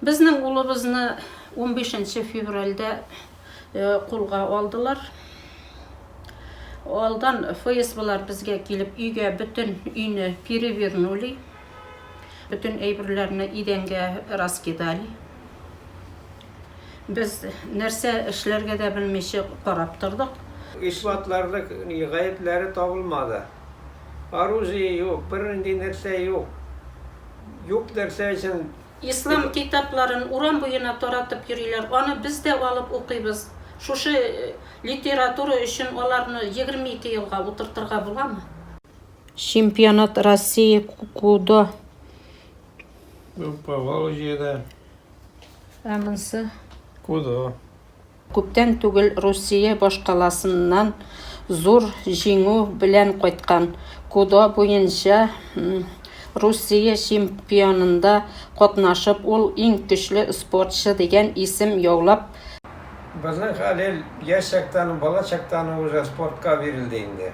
Безнең улыбызны 15 февральдә кулга алдылар. Алдан ФСБлар безгә килеп өйгә бөтен өйне перевернули. Бөтен әйберләрне идәнгә раскидали. Без нәрсә эшләргә дә белмичә карап тордык. Исбатларлык гаепләре табылмады. Оружие юк, бернинди нәрсә юк. Юк нәрсә өчен. Ислам китапларын урам буена таратып йөриләр, аны без дә алып укыйбыз. Шушы литература өчен аларны 22 елга утыртырга буламы? Чемпионат России кудо. Бу Поволжьеда. Ә монсы? Кудо. Күптән түгел Русия башкаласыннан зур җиңү белән кайткан, кудо буенча Русия чемпионында катнашып, ул иң көчле спортчы дигән исем яулап, Безнең Хәлил яшь чактан, бала чактан ук уже спортка бирелде инде.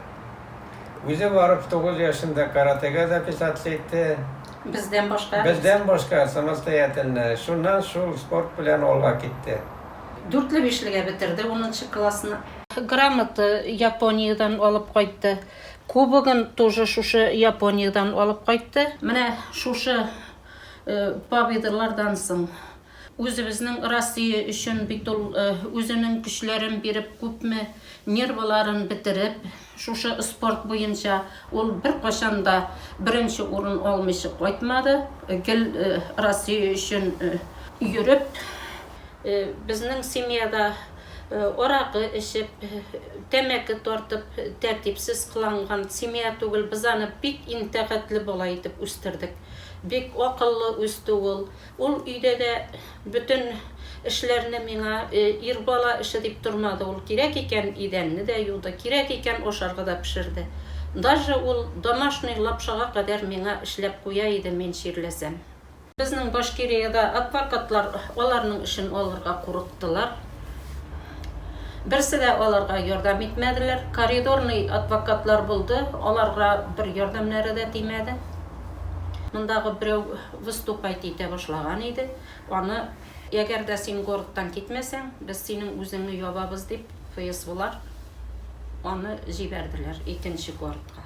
Үзе барып 9 яшендә каратэга записаться итте. Бездән башка. Бездән башка, самостоятельно. Шуннан шул спорт белән алга китте. Дүртле бишлегә бетерде унынчы классны. Грамота Япониядән алып кайтты. Кубогын тоже шушы Япониядән алып кайтты. Менә шушы победалардан соң үзебезнең Россия өчен бит ул үзенең көчләрен биреп, күпме нервыларын бетереп, шушы спорт буенча ул беркайчан да беренче урын алмыйча кайтмады. Гел Россия өчен йөреп, Безнең семьяда аракы эчеп, тәмәке тартып, тәртипсез кыланган семья түгел. Без аны бик интәгатьле бала итеп үстердек. Бик акыллы үсте ул. Ул өйдә дә бөтен эшләрне миңа ир бала эше дип тормады. Ул кирәк икән идәнне дә юды, кирәк икән ашарга да пешерде. Даже ул домашний лапшага кадәр миңа эшләп куя иде мин чирләсәм. Безнең Башкириядә адвокатлар аларның эшен алырга курыктылар. Берсе дә аларга ярдәм итмәделәр. Коридорный адвокатлар булды, аларга бер ярдәмнәре дә тимәде. Мондагы берәү выступать итә башлаган иде. Аны, әгәр дә син городтан китмәсәң, без синең үзеңне ябабыз дип, ФСБлар аны җибәрделәр икенче городка.